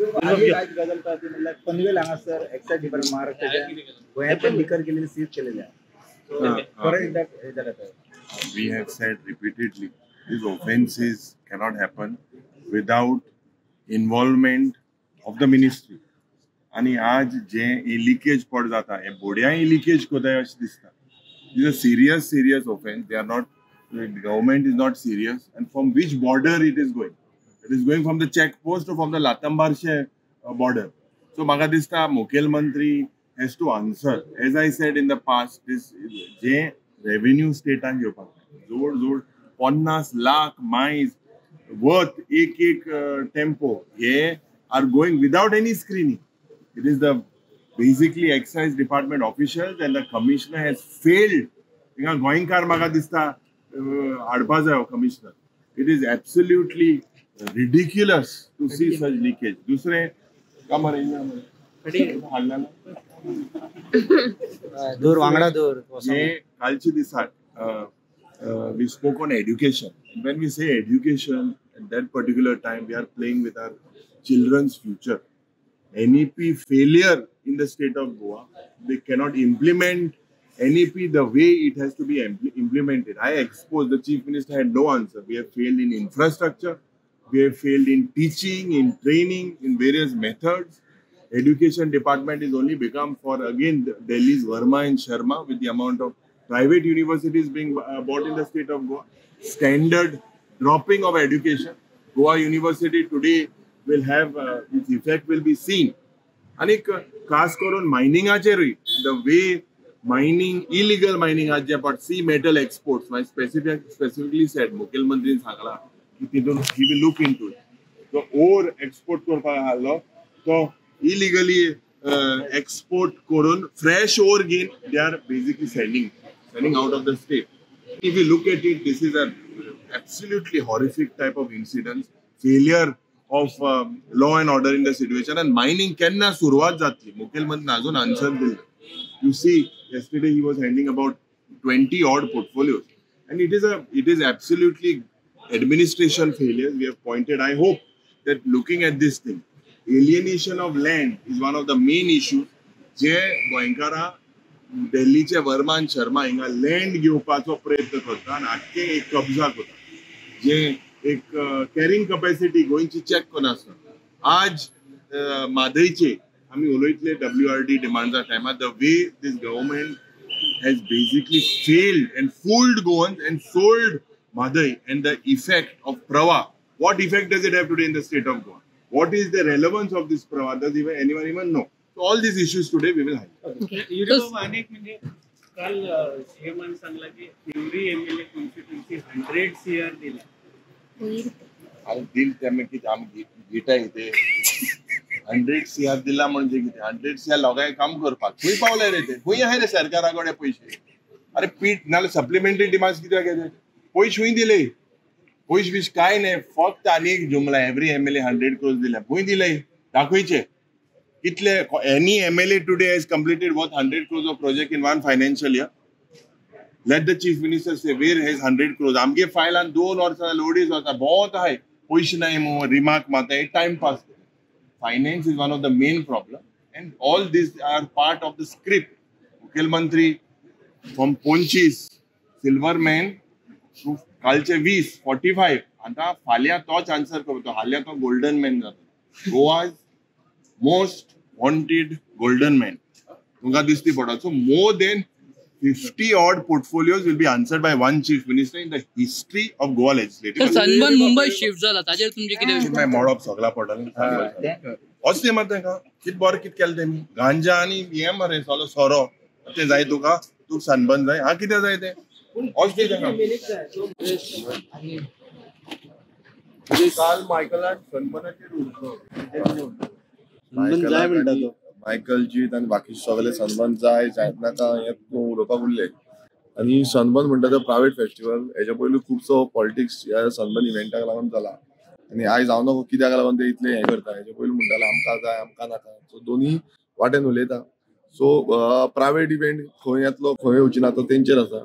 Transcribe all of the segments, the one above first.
गजाल म्हणल्यार पनवेल हांगासर एक्सायज डिपार्टमेंट महाराष्ट्राच्या गोंयांतल्यान लिकर गेलेली सीज केलेली आहे. परत एकदा हे जालें. We have said repeatedly, these offences cannot happen without involvement of the ministry. आणि आज जे लिकेज पड जाता हे बोड्यांय लिकेज कोताय अशें दिसता. Is a serious serious offence. They are not, government is not serious. And from which border it is going? It is going from the check post from the Latambarshe border. So म्हाका दिसता मुखेलमंत्री has to answer. As I said in the past, this J revenue स्टेटान घेवपाक जाय. जवळ जवळ 50 लाख मायज worth एक एक टेम्पो हे are going without any screening. It is the basically excise department officials and the commissioner has failed. हिंगा गोंयकार म्हाका दिसता हाडपा जाय हो commissioner. It is absolutely ridiculous to see such leakage. दुसरें काम हाडलें दूर वांगडा दूर हे कालचे दिसाक we spoke on education. When we say education at that particular time, we are playing with our children's future. NEP failure in the state of Goa, they cannot implement NEP the way it has to be implemented. I exposed, the Chief Minister had no answer. We have failed in infrastructure, we have failed in teaching, in training, in various methods. Education department is only become for again Delhi's Verma and Sharma with the amount of private universities being bought in the state of Goa. Standard dropping of education. Goa University today will have its effect will be seen. आणि खास करून मायनिंगाचेरूय the way mining, illegal mining आज जे but sea metal exports, my specifically said मुखेलमंत्रीन सांगला की तितून he will look into it. तो ओर export करपाक आहलो तो इलिगली एक्सपोर्ट करून फ्रेश ओर घेवन they are basically sending out of the state. If you look at it, this is a absolutely horrific type of incidents, failure of law and order in the situation. And mining केन्ना सुरवात जातली मुखेलमंत्री अजून answer दिले. You see, yesterday he was handing about 20 odd portfolios, and it is absolutely administration failure. We have pointed. I hope that looking at this thing, alienation of land is one of the main issues. जे गोंयकारां दिल्लीचे वर्मा आनी शर्मा हिंगा land घेवपाचो प्रयत्न करता आनी आख्खे एक कब्जा करता, जे एक कॅरिंग कपॅसिटी गोंयची चॅक करनासता. आज म्हादयचे आमी उलयतले WRD डिमांड्सा टायमार, the way this government has basically failed and fooled Goans and sold Mhadei and the effect of Pravah. What effect does it have today in the state of Goa? What is the relevance of this Pravah? Does even anyone even know? So all these issues today we will highlight. अनेक म्हणजे काल सीएमान सांगला की every MLA constituency 100 CR दिला. आणि दिल त्यामुळे किती आमी घेता इथे 100 CR दिला म्हणजे किती 100 CR लोकांक काम करपाक खंय पावले रे ते? खंय आहाय रे सरकारा कडेन पयशे? अरे पीठ नाल्यार सप्लिमेंटरी डिमांड्स कित्याक येते? पयशे खंय दिले? पयशे बीश काय न्ही, फक्त आनी एक जुमला एवरी MLA 100 crores दिले. खंय दिले? दाखयचे कितले? Any MLA today has completed worth 100 crores of project in one financial year? Let the Chief Minister say where has 100 crores. आमगे फायलान 2 वर्सां अडीच वर्सां भोंवत आहाय, पयशे नाय मू रिमार्क मारता, time pass. Finance is one of the main problem and all these are part of the script. मुखेलमंत्री from 25 silver man to कालचे 20 45, आतां फाल्यां तोच आन्सर करता, फाल्यां तो गोल्डन मॅन जाता. Goa's most wanted golden man तुमकां दिसती पडटा. So more than 50 odd portfolios will be answered by one chief minister in the history of Goa legislative. Sunburn Mumbai shift जाला ताजेर तुमचे कितें? मोडप सगळा पडटलें. असलें मात तांकां कितें बरें कितें केलें तेमी? गांजा आनी हें मरे सगळो सोरो तें जाय तुका, तुका सनबर्न जाय, हा कितें जाय तें असलें तांकां. काल मायकलान सनबर्नाचेर उरलो. जाय म्हणटा तो मायकल जीत आनी बाकी सगळे सनबर्न जाय जायत नाका हें उलोवपाक उरले. आनी सनबर्न म्हणटा तो प्रायवेट फेस्टिवल, हेच्या पयलीं खुबसो पॉलिटिक्स ह्या सनबर्न इव्हेंटाक लागून जाला आनी आयज हांव नको कित्याक लागून ते इतले हें करता. हेच्या पयलीं म्हणटाले आमकां जाय आमकां नाका, सो दोनी वाटेन उलयता. सो प्रायवेट इव्हेंट खंय येतलो खंय येवची ना तो तेंचेर आसा.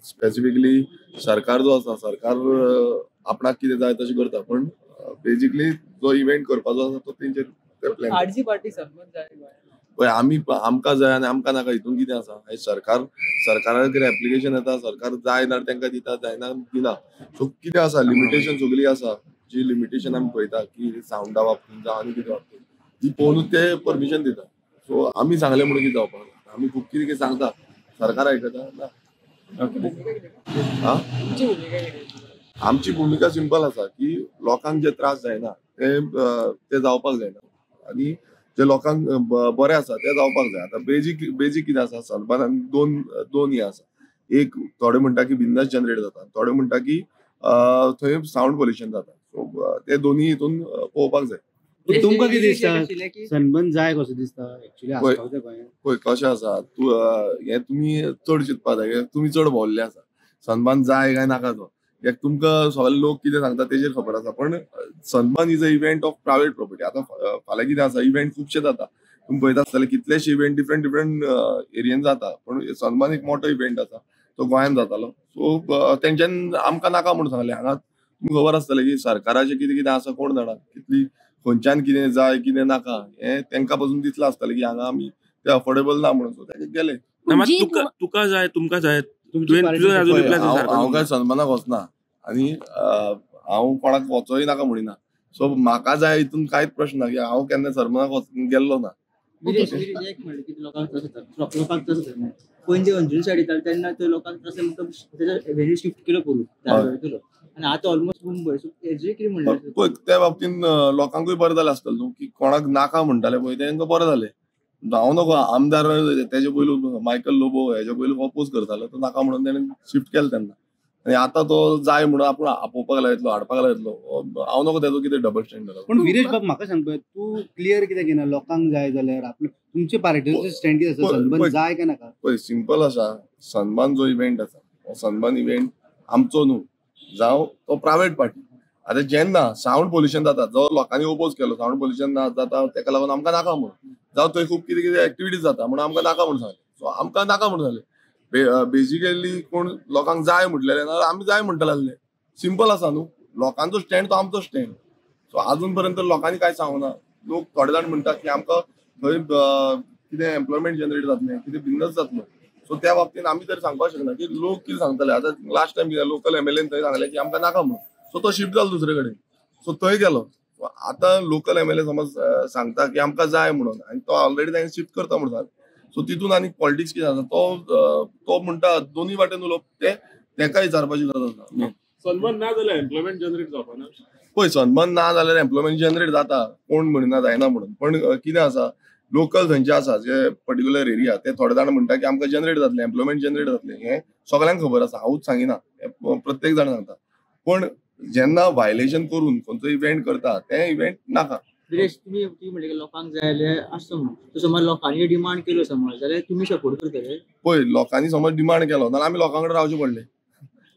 स्पेसिफिकली सरकार जो आसा, सरकार आपणाक कितें जाय तशें करता, पण बेजिकली जो इव्हेंट करपाचो आसा तो तेंचेर ते प्लॅन. आरजी पार्टी सनबर्न जाय पळय आमी आमकां जाय आनी आमकां नाका हितून कितें आसा. हे सरकार सरकारा कितें एप्लिकेशन येता, सरकार जाय ना तांकां दिता, जायना दिना. सो कितें आसा लिमिटेशन सगळी आसा, जी लिमिटेशन आमी पळयता की सावंडा बाबतीन जावं आनी कितें बाबतीन ती पळोवनूच ते परमिशन दिता. सो आमी सांगलें म्हणून कितें जावपाक ना, आमी खूब कितें कितें सांगता, सरकार आयकता ना. आमची भुमिका सिंपल आसा की लोकांक जे त्रास जायना ते ते जावपाक जायना आनी जे लोकांक बरें आसा ते जावपाक जाय. आतां बेजीक कितें आसा, सनबर्नान दोन हे आसा. एक थोडे म्हणटा की बिझनस जनरेट जाता, थोडे म्हणटा की थंय सावंड पोल्युशन जाता. सो ते दोनी हितून पळोवपाक जाय. तुमकां कितें दिसता सनबर्न जाय कसो दिसता एक्चुअली? पळय कशें आसा, तूं हें तुमी चड चिंतपा जाय, तुमी चड भोवल्ले आसा सनबर्न जाय काय नाका तो. कित्याक तुमकां सगळे लोक कितें सांगता तेजेर खबर आसा. पण sunburn is a event of private property. आतां फाल्यां कितें आसा, इव्हेंट खुबशे जाता, तुमी पळयता आसतले कितलेशे इव्हेंट डिफरंट डिफरंट एरियन जाता. पण सनबर्न एक मोठो इव्हेंट आसा, तो गोंयांत जातालो. सो तेंच्यान आमकां नाका म्हणून सांगलें. हांगा तुमकां खबर आसतलें की सरकाराचें कितें कितें आसा कोण जाणा, कितली खंयच्यान कितें जाय कितें नाका हें तांकां पासून दिसलां आसतलें की हांगा आमी ते अफोर्डेबल ना म्हणून. सो ते गेले. तुका जाय, तुमकां जाय, हांव काय सनबर्नाक वचना आनी हांव कोणाक वचोय नाका म्हणिना. सो म्हाका जाय हितून कांयच प्रश्न ना की हांव केन्ना सनबर्नाक गेल्लो ना. लोकांक त्रास जाता पणजे अंजुन सायड येताले तेन्ना ते लोकांक त्रास व्हेन्यू शिफ्ट केलो करून केलो आनी आतां ऑलमोस्ट मुंबय. सो हेजेर कितें म्हणलें? पळय त्या बाबतीन लोकांकूय बरें जालें आसतलें न्हू की कोणाक नाका म्हणटाले पळय तेंकां बरें जालें. हांव नको आमदार तेजे पयलू मायकल लोबो हेजे पयलू अपोज करतालो, तो नाका म्हणून तेणें शिफ्ट केलें तेन्ना. आनी आतां तो जाय म्हणून आपूण आपोवपाक लायतलो, हाडपाक लायतलो. हांव नको तेजो कितें डबल स्टँडर्ड. पूण विरेश बाब म्हाका सांग पळय, तूं क्लियर कित्याक घेना लोकांक जाय जाल्यार आपले तुमचे पार्टीचो स्टँड कितें आसा, सनबर्न जाय काय नाका? पळय सिंपल आसा, सनबर्न जो इव्हेंट आसा हो सनबर्न इव्हेंट आमचो न्हू, जावं तो प्रायवेट पार्टी. आतां जेन्ना सावंड पोल्युशन जाता, जो लोकांनी ओपोज केलो सावंड पोल्युशन जाता तेका लागून आमकां नाका म्हणून, जावं थंय खूब कितें कितें एक्टिविटीज जाता म्हणून आमकां नाका म्हणून सांगलें. सो आमकां नाका म्हणून सांगलें. बेजिकली कोण लोकांक जाय म्हटलें ना आमी जाय म्हणटले आसले. सिंपल आसा न्हू, लोकांचो स्टँड तो आमचो स्टँड. सो आजून पर्यंत लोकांनी कांय सांगना. लोक थोडे जाण म्हणटात की आमकां थंय कितें एम्प्लॉयमेंट जनरेट जातलें, कितें बिझनस जातलो. सो त्या बाबतीन आमी तरी सांगपाक शकना की लोक कितें सांगतले. आतां लास्ट टायम कितें लोकल एमएलएन थंय सांगलें की आमकां नाका म्हणून, सो तो शिफ्ट जालो दुसरे कडेन, सो थंय गेलो. आतां लोकल एमएलए समज सांगता की आमकां जाय म्हणून आनी तो ऑलरेडी ताणें शिफ्ट करता म्हणून सांगलें. सो तितून आनी पॉलिटिक्स कितें आसा, तो म्हणटा दोनूय वाटेन उलोवप ते तेका विचारपाची गरज आसा. सनबर्न ना जाल्यार एम्प्लॉयमेंट जनरेट जावपा ना? पळय सनबर्न ना जाल्यार एम्प्लॉयमेंट जनरेट जाता, कोण म्हणिना जायना म्हणून. पण कितें आसा, लोकल थंयचे आसा जे पर्टिक्युलर एरिया ते थोडे जाण म्हणटा की आमकां जनरेट जातलें, एम्प्लॉयमेंट जनरेट जातलें. हें सगळ्यांक खबर आसा, हांवूच सांगिना, प्रत्येक जाण सांगता. पण जेन्ना व्हायलेशन करून खंयचो इव्हेंट करता तें इव्हेंट नाका. विरेश, तुमी म्हणले की लोकांक जाय जाल्यार आसता म्हणून, सो समज लोकांनी डिमांड केलो समज जाल्यार तुमी सपोर्ट करतले? पळय लोकांनी समज डिमांड केलो जाल्यार आमी लोकां कडेन रावचें पडलें.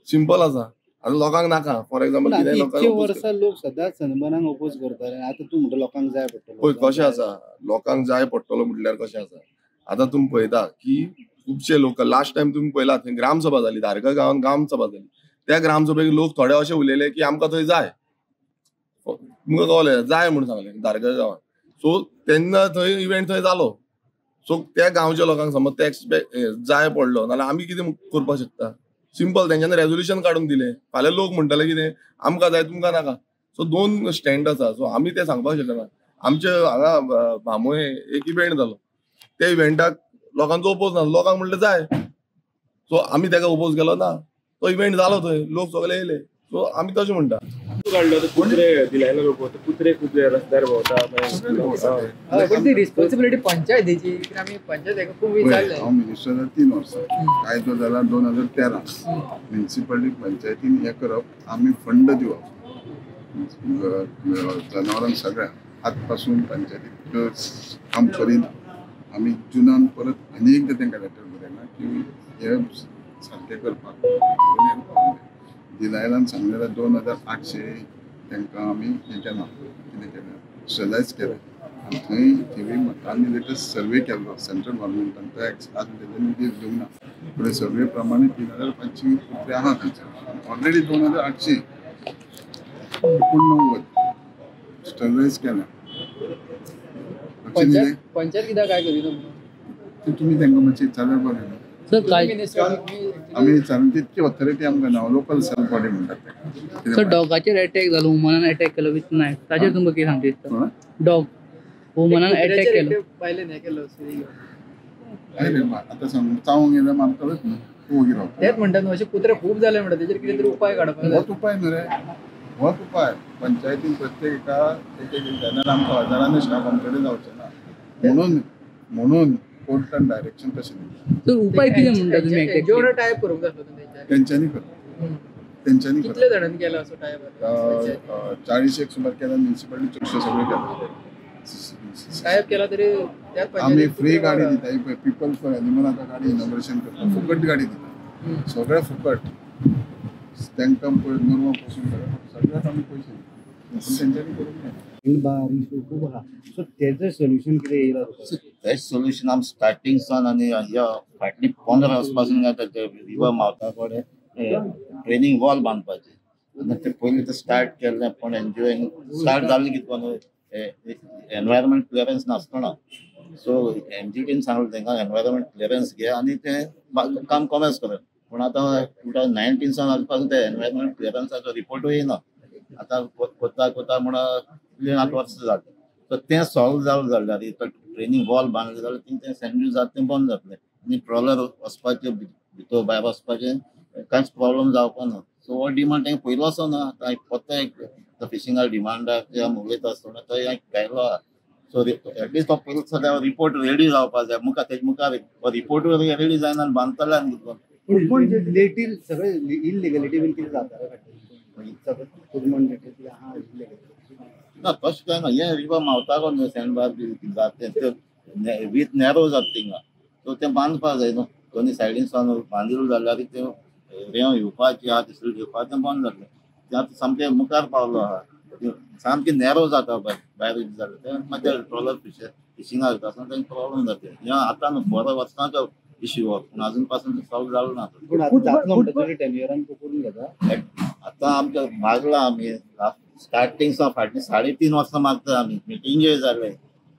सिंपल आसा. आतां लोकांक नाका, फॉर एग्जाम्पल कितें वर्सां लोक सदांच सनबर्नाक ओपोज करताले, आतां तूं म्हणटा लोकांक जाय पडटलो. पळय कशें आसा, लोकांक जाय पडटलो म्हटल्यार कशें आसा, आतां तुमी पळयता की खुबशे लोक लास्ट टायम तुमी पळयला थंय ग्रामसभा जाली, धारगळ गांवांत ग्रामसभा जाली. त्या ग्रामसभेक लोक थोडे अशे उलयले की आमकां थंय जाय, तुमकां कळलें, जाय म्हणून सांगलें धारगळ गांवांत. सो तेन्ना थंय इव्हेंट थंय जालो. सो त्या गांवच्या लोकांक समज ते एक्सपेक्ट जाय पडलो नाल्यार आमी कितें करपाक शकता. सिंपल तेंच्यांनी रेजोल्युशन काडून दिलें. फाल्यां लोक म्हणटले कितें आमकां जाय तुमकां नाका. सो दोन स्टँड आसा. सो आमी ते सांगपाक शकना. आमचे हांगा भामोये एक इव्हेंट जालो, त्या इव्हेंटाक लोकांचो ओपोज ना, लोकांक म्हणलें जाय, सो आमी तेका ओपोज केलो ना, तो इव्हेंट जालो थंय लोक सगळे येयले. सो आमी तशें म्हणटा. कुत्रे दिलायला लोक कुत्रे खूब रस्त्यार भोंवता. पण ती रिस्पॉन्सिबिलिटी पंचायतीची, आमी पंचायत खूब विचारलें. हांव मिनिस्टर 3 वर्सां, कायदो जाला 2013, म्युनिसिपालिटी पंचायतीन हें करप, आमी फंड दिवप जनावरांक सगळ्यांक. आत पासून पंचायतीक काम करिना. आमी जुनान परत आनी एकदां तांकां लेटर बरयलां की हे सारकें करपाक. डिलायलान सांगलें जाल्यार 2800 तांकां आमी हें केलां, कितें केलें, स्टरलायज केलें. आनी थंय थिवी आमी लेटस्ट सर्वे केल्लो सेंट्रल गव्हर्मेंटान, तो आजून तेज्यांनी दिवंक ना. फुडें सर्वे प्रमाणे 3500 कुत्रे आहा थंयसर, ऑलरेडी 2800 89. स्टरलायज केल्या. पंचायत कित्याक काय करिना तुमी तांकां मातशें विचारल्यार बरें. आमी विचारून तितकी ऑथॉरिटी आमकां ना, लोकल सेल्फ बॉडी म्हणटात ताका. सर डॉगाचेर अटॅक जालो, वुमनान अटॅक केलो विथ नायफ, ताचेर तुमकां कितें सांगता दिसता? डॉग वुमनान अटॅक केलो बायलेन हें केलो. हय आतां सांग चावंक येयल्यार मारतलोच न्हू, तूं वगी रावता. तेच म्हणटा न्हू, अशे कुत्रे खूब जाले म्हणटा, तेजेर कितें तरी उपाय काडपाक जाय. होच उपाय न्हू रे, होच उपाय. पंचायतीन प्रत्येक एका एक एक जाल्यार आमकां हजारांनी स्टाफ आमचे कडेन जावचें ना, म्हणून म्हणून कोर्टान डायरेक्शन तशें दिलें. सर उपाय कितें म्हणटा तुमी? एनजीओ टायप करूंक जाय आसलो तेंच्यांनी करप, तेंच्यांनी. कितले जाणांनी केला असो टायप? 40 एक सुमार केला, म्युनिसिपालिटी चडशे सगळे केला टायप केला तरी. आमी फ्री गाडी दिता, पीपल फॉर एनिमल आतां गाडी इनॉग्रेशन करता, फुकट गाडी दिता, सगळें फुकट. तांकां पळय गोरवां पोसून सगळ्याक आमी पयशे दिता, पूण तेंच्यांनी करूंक जाय. बार इशू खूब आहा, सो तेजें सोल्युशन कितें येयला? तें सोल्युशन आमी स्टार्टींग सावन आनी ह्या फाटलीं 15 वर्सां पासून ते रिवर मावता कडेन ट्रेनींग वॉल बांदपाचें आनी ते पयलीं ते स्टार्ट केल्लें, पूण एनजीओन स्टार्ट जालें कितें करून एनवायरमेंट क्लियरन्स नासतना. सो एमजीटीन सांगलें तांकां एनवायरमेंट क्लियरन्स घे आनी तें काम कॉमेन्स कर. पूण आतां 2019 सावन आजून पासून ते एनवायरमेंट क्लियरन्साचो रिपोर्टूय येयना. आतां कोता कोता म्हणून 8 वर्सां जालीं. सो तें सॉल्व जालें जाल्यार ट्रेनींग वॉल बांदलें जाल्यार तें सँड जाता तें बंद जातलें आनी ट्रॉलर वचपाचें भितर भायर वचपाचें कांयच प्रॉब्लम जावपा ना. सो हो डिमांड तांकां पयलो असो ना, आतां परतो एक फिशिंगा डिमांडाक आमी उलयता आसतना तो एक घायलो आहा. सो एटलिस्ट तो पयलो सद्या रिपोर्ट रेडी जावपा जाय, मुखार तेजे मुखार रिपोर्ट रेडी जायना आनी बांदतले आनी कितें. कुडमण जेटीर सगळे इलिगलिटी बीन कितें जाता कुडमण जेटीर आहा इलिगलिटी ना तशें कांय ना. हें रिवर मावतालो न्हू सँडबार बी जाता तें वीथ नॅरो जाता थिंगा, सो तें बांदपा जाय न्हू दोनी सायडीन सावन बांदिल्लें जाल्यार तें रेंव येवपाची आहा तिसरी येवपाचें तें बंद जातलें. तें आतां सामकें मुखार पावलो आहा, सामकें नॅरो जाता भायर जालें तें मागीर ट्रॉलर फिशिंगा वयता आसतना तेंकां प्रॉब्लम जाता. हें आतां न्हू बरो वर्सांचो इश्यू हो, पूण अजून पासून सॉल्व जालो ना. आतां आमकां मागलां आमी स्टार्टींग सावन फाटलीं 3.5 वर्सां मागता आमी, मिटिंगय जाले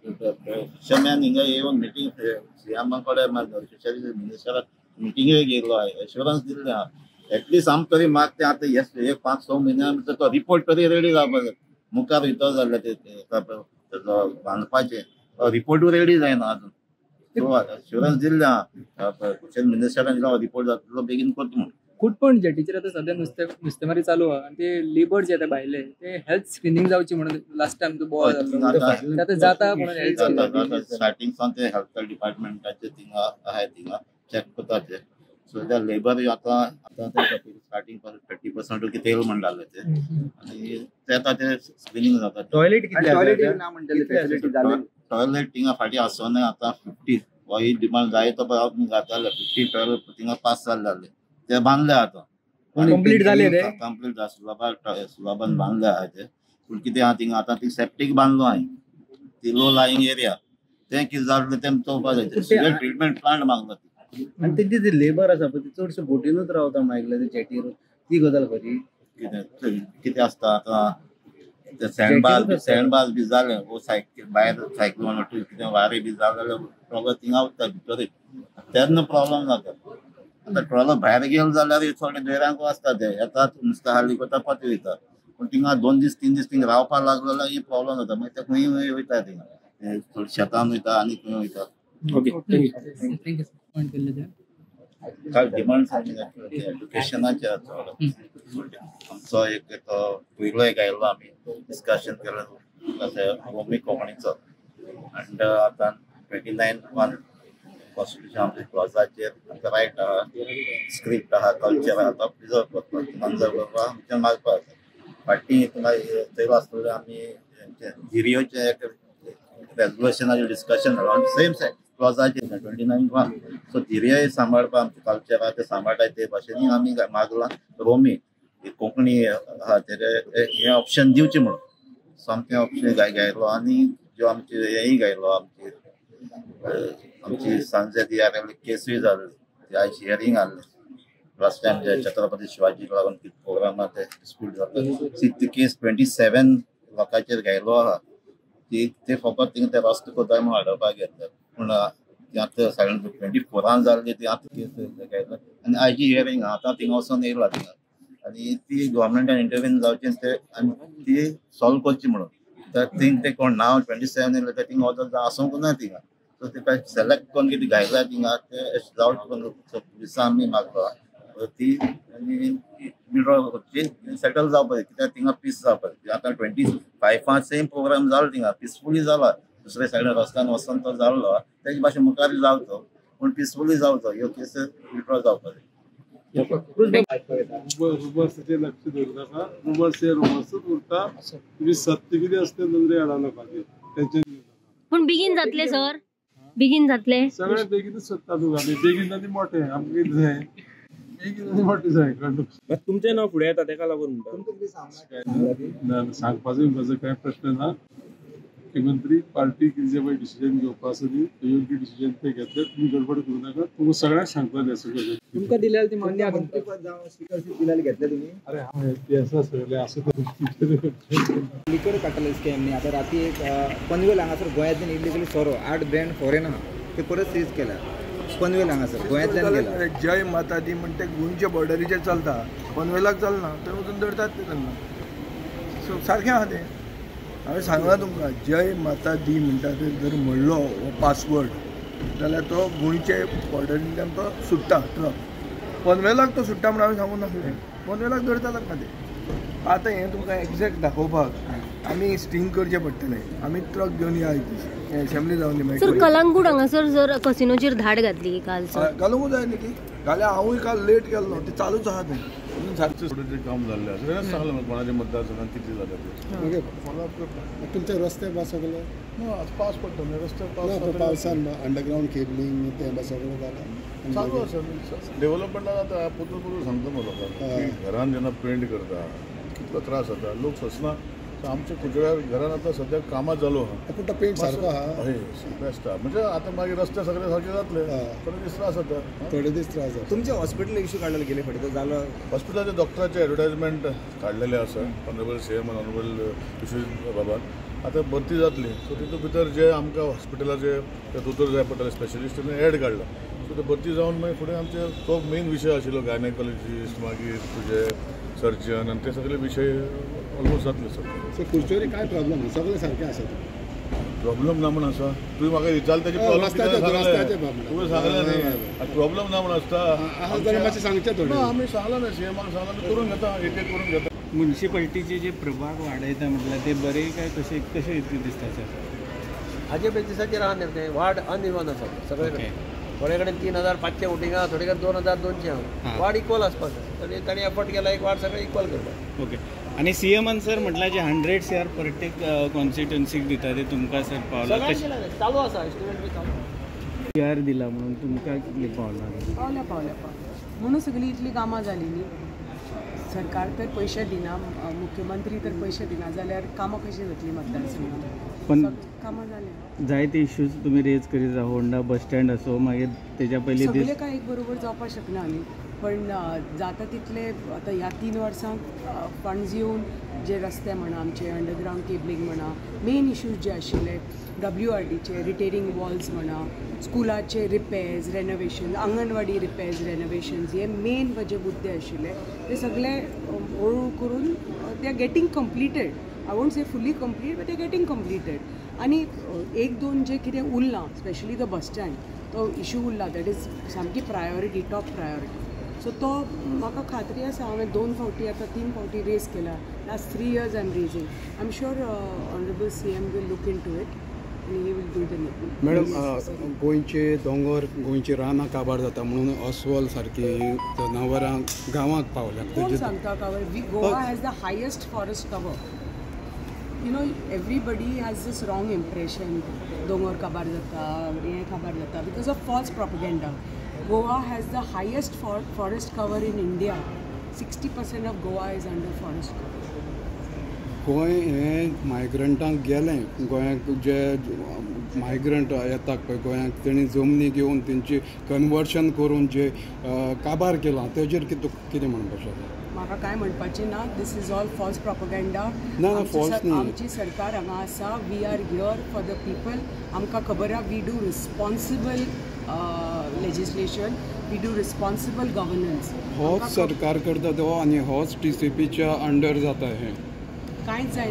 फिशरमॅन हिंगा येवन मिटींग सीएमा कडेन फिशरीज मिनिस्टराक मिटिंगय गेल्लो एश्योरन्स दिल्लें आहा. एटलिस्ट आमकां तरी मागता आतां हे 5-6 म्हयन्या भितर तो रिपोर्ट तरी रेडी जावपा जाय. मुखार वयता जाल्यार तेजो बांदपाचें रिपोर्टूय रेडी जायना अजून. सो एश्योरन्स दिल्लें आहा फिशरीज मिनिस्टरान दिला रिपोर्ट जातलो बेगीन करता म्हणून. कुटपण जेटीचेर आतां सद्या नुस्तेमारी चालू आहा आनी ते लेबर जे आतां भायले ते हेल्थ स्क्रिनींग जावची म्हणून लास्ट टायम तो बोवाळ जाल्लो आतां जाता म्हणून हेल्थ स्टार्टींग सावन ते हेल्थ डिपार्टमेंटाचे थिंगा आहाय थिंगा चॅक करता ते. सो त्या लेबर आतां आतां स्टार्टींग 30% कितें येयलें म्हण जालें ते आनी ते आतां ते स्क्रिनींग जाता. टॉयलेट टॉयलेट थिंगा फाटीं आसना आतां 50 हो ही डिमांड जाय तो पळय जाताले 50 टॉयलेट थिंगा पास जाल्ले ते बांदले आतां कंप्लीट जाले रे, कंप्लीट सुलाबान बांदले आहा ते. पूण कितें आहा थिंगा आतां ती सेप्टीक बांदलो हांवें, ती लो लायिंग एरिया तें कितें जालें तें चोवपा जाय. ट्रिटमेंट प्लांट मागलो आनी तेंचे जे लेबर आसा पळय ते चडशे बोटीनूच रावता म्हण आयकलें ते जेटीर, ती गजाल खरी? कितें कितें आसता आतां ते सँडबार बी जालें वो सायकल भायर सायक्लोन कितें वारें बी जालें जाल्यार ट्रॉलर थिंगा वता भितर, तेन्ना प्रॉब्लम जाता. आतां ट्रॉलर भायर गेले जाल्यार थोडे देरांक आसता ते येतात नुस्तें हाली करता परते वयता, पूण थिंगा 2 दीस 3 दीस थिंगा रावपाक लागलो जाल्यार ही प्रॉब्लम जाता. मागीर ते खंय वयता थिंगा शेतान वयता आनी खंय वयता. Okay thank you. Point केल्ले ते काल डिमांड एड्युकेशनाचेर आमचो एक तो पयलो एक आयलो आमी डिस्कशन केलें रोमी कोंकणीचो आनी आतां 29(1) कॉन्स्टिट्युशन आमच्या क्लॉजाचेर आमकां रायट आहा, स्क्रिप्ट आहा, कल्चर आहा, तो प्रिजर्व करपाक कन्जर्व करपाक आमच्यान मागपाक आसा. फाटीं तुमकां थंय आसतलें आमी जिरियोचें एक रेजोल्युशनाचें डिस्कशन जालें सेम क्लॉजाचेर 29(1). सो धिरयो सांबाळपाक आमचें कल्चर आहा तें सांबाळटाय ते भाशेन आमी मागलां रोमी कोंकणी आहा तेजें हें ऑप्शन दिवचें म्हणून. सो आमी तें ऑप्शन गायलो आनी ज्यो आमचे हेंय गायलो आमची आमची सांजे दियार केसूय जाल्ली ती आयज हियरींग आहलें लास्ट टायम जे छत्रपती शिवाजीक लागून कितें प्रोग्रामा ते डिस्प्यूट जाल्ले ती केस 27 लोकांचेर घायलो आहा ती ते फकत थिंगा ते रस्तो कोताय म्हणून हाडोवपाक घेतले पूण ती आतां सायडीन 24 जाल्ली ती आतां केस घायला आनी आयची हियरींग आतां थिंगा वचोन येयला थिंगा आनी ती गव्हर्मेंटान इंटरव्हीन जावची ते आनी ती सॉल्व करची म्हणून तर थिंग ते कोण नांव 27 येयले ते थिंगा वचत आसूंक ना थिंगा. सो ते सिलेक्ट करून कितें घायला थिंगा ते जावचे करून पुलिसां आमी मागलो ती आनी विड्रॉ करची सेटल जावपाक कित्याक थिंगा पीस जावपाक. आतां 25 सेम प्रोग्राम जालो थिंगा पिसफुली जाला दुसरे सायडीन रस्त्यान वचोन तो जाल्लो तेजे भाशेन मुखार जावचो पूण पिसफुली जावचो ह्यो केस विड्रॉ जावपाक. रुमर्साचेर लक्ष दवरूं नाका. रुमर्स हे रुमर्सूच उरता. तुमी सत्य कितें आसता तें नदरे हाडा लोकांचे टेन्शन घेवं नाका. पूण बेगीन जातले सर, बेगीन जातले सगळे बेगीनच सोदता तुका आमी बेगीन आनी मोठे आमकां कितें जाय बेगीन आनी मोठे जाय. तुमचें नांव फुडें येता तेका लागून म्हणटा. ना सांगपाचो बिवपाचो कांय प्रश्न ना. मुख्यमंत्री पार्टी कितें जे पळय डिसिजन घेवपा आसा न्ही ते योग्य डिसिजन ते घेतले. तुमी गडबड करूं नाका. तुमकां सगळ्यांक सांगतले सगळें. तुमकां दिल्यार ती मान्य स्पीकरशीप दिल्यार घेतले तुमी? अरे हांव ते आसा सगळे आसा लिकर काडटले स्कॅम न्ही. आतां राती एक पनवेल हांगासर गोंयांतल्यान इलिगली सोरो 8 ब्रँड फॉरेन आहा ते परत सीज केल्या पनवेल हांगासर गोंयांतल्यान गेला. जय माता दी म्हणटे गोंयच्या बॉर्डरीचेर चलता पनवेलाक चलना थंय वचून धरतात ते तेन्ना. सो सारकें आहा तें. हांवें सांगलां तुमकां जय माता दी म्हणटा ते जर म्हणलो हो पासवर्ड जाल्यार तो गोंयचे बॉर्डरींतल्यान तो सुट्टा ट्रक. पनवेलाक तो सुट्टा म्हण हांवें सांगूंक नासलें. पनवेलाक धरता ताका ते. आतां हें तुमकां एग्जॅक्ट दाखोवपाक आमी स्टिंग करचें पडटलें. आमी ट्रक घेवन या एक दीस एसेंब्ली जावन दी. सर कलंगूट हांगासर जर कसिनोचेर धाड घातली काल सर घालूंक जाय न्ही ती घाल्यार हांवूय काल लेट गेल्लो ते चालूच आहा तें. सारकें काम जाल्लें आसा तेणें सांगलें कोणाचे मतदारसंघात कितले जाता ते फॉलोअप करता. तुमचे रस्ते बा सगळे ना आतां पावस पडटा न्ही रस्ते पावस पावसान अंडरग्रावंड केबलिंग तें बा सगळें जालां चालू आसा डेव्हलपमेंटाक. आतां पोतून पोतून सांगता मरे लोकांक की घरान जेन्ना पेंट करता कितलो त्रास जाता लोक सोंसना. आमच्या कुजड्यार घरान आतां सद्याक कामां चालू आहा पूण तो पेंट सारको आहा हय बेस्ट आहा. म्हणजे आतां मागीर रस्ते सगळे सारके जातले थोडे दीस त्रास जाता. थोडे दीस त्रास जाता. तुमचे हॉस्पिटल इशू काडलेले गेले फावटी तो जालो. हॉस्पिटलाचे डॉक्टराचे एडवर्टायजमेंट काडलेले आसा ऑनरेबल सीएम आनी ऑनरेबल विश्वजीत बाबान. आतां भरती जातली सो तितूंत भितर जे आमकां हॉस्पिटलाचे ते दोतोर जाय पडटले स्पेशलिस्ट तेणी एड काडला. सो ते भरती जावन मागीर फुडें आमचे तो मेन विशय आशिल्लो गायनेकॉलॉजिस्ट मागीर तुजे सर्जन आनी ते सगळे विशय ऑलमोस्ट जातले सगळे. सो कुडचोरी काय प्रॉब्लम सगळे सारके आसा प्रॉब्लम ना म्हण आसा. तुवें म्हाका विचारलें तेजे प्रॉब्लम तुवें सांगलें न्ही प्रॉब्लम ना म्हण आसता मातशें सांगचें थोडें. आमी सांगलां न्ही सीएमाक सांगलां आमी करून घेता एक एक करून घेता. मुन्सिपालिटीचे जे प्रभाग वाडयता म्हटल्यार ते बरे काय कशें कशें दिसता सर? हाजे बेजिसाचेर आहा न्ही ते वार्ड अनइवन आसा सगळे कडेन. थोडे कडेन 3500 वोटिंग आहा थोडे कडेन 2200 आहा. वार्ड इक्वल आसपाक जाय. तांणी एफर्ट केला एक वार्ड सगळे इक्वल करपाक. ओके आनी सीएमान सर म्हटल्यार जे 100 CR प्रत्येक कॉन्स्टिट्युन्सीक दिता ते तुमकां सर पावला कशें? चालू आसा एस्टिमेट बी चालू. सीआर दिला म्हणून तुमकां कितले पावला? पावल्या पावल्या पावल्या म्हणून सगळी इतली कामां जाली न्ही. सरकार तर पयशे दिना मुख्यमंत्री तर पयशे दिना जाल्यार कामां कशीं जातलीं मतदारसंघात? पण कामां जालीं. जायते इश्यूज तुमी रेज करीत आसा होंडा बस स्टँड असो मागीर तेज्या पयलीं सगळे काय एक बरोबर जावपाक शकना न्ही पण जाता तितले आतां ह्या 3 वर्सांक फंड्स येवन जे रस्ते म्हणा आमचे अंडरग्रावंड केबलिंग म्हणा मेन इश्यूज जे आशिल्ले WRDचे रिटेरिंग वॉल्स म्हणा स्कुलाचे रिपेर्स रेनोवेशन आंगणवाडी रिपेर्स रेनोवेशन्स हे मेन जे मुद्दे आशिल्ले ते सगळे हळू करून they are getting completed. I won't say fully complete but they are getting completed. आनी 1-2 जे कितें उरलां स्पेशली the bus stand तो इशू उरला that is सामकी प्रायोरिटी टॉप प्रायोरिटी. सो तो म्हाका खात्री आसा हांवें 2 फावटी आतां 3 फावटी रेज केला. Last 3 years I am raising. I am sure honourable CM will look into it आनी he will do the needful. Madam गोंयचे दोंगर गोंयची रानां काबार जाता म्हणून अस्वल सारकी जनावरां गांवांत पावल्या. कोण सांगता काबार? Goa has the highest forest cover. You know everybody has this wrong impression दोंगर काबार जाता हें काबार जाता because of false propaganda. Goa has the highest forest cover in India. 60% of Goa is under forest cover. Goa हें मायग्रंटांक गेलें. गोंयाक जे migrant येतात पळय गोंयाक तेणी जमनी घेवन तेंची कन्वर्शन करून जे काबार केलां तेजेर कितें म्हणपाचें आसा? म्हाका कांय म्हणपाचें ना. This is all false propaganda. ना, ना, false न्ही. आमची सरकार हांगा आसा. We are here for the people. आमकां खबर आहा, we do responsible legislation, we do responsible governance. होच सरकार करता तो आनी होच टीसीपीच्या अंडर जाता हें. कांयच जायना.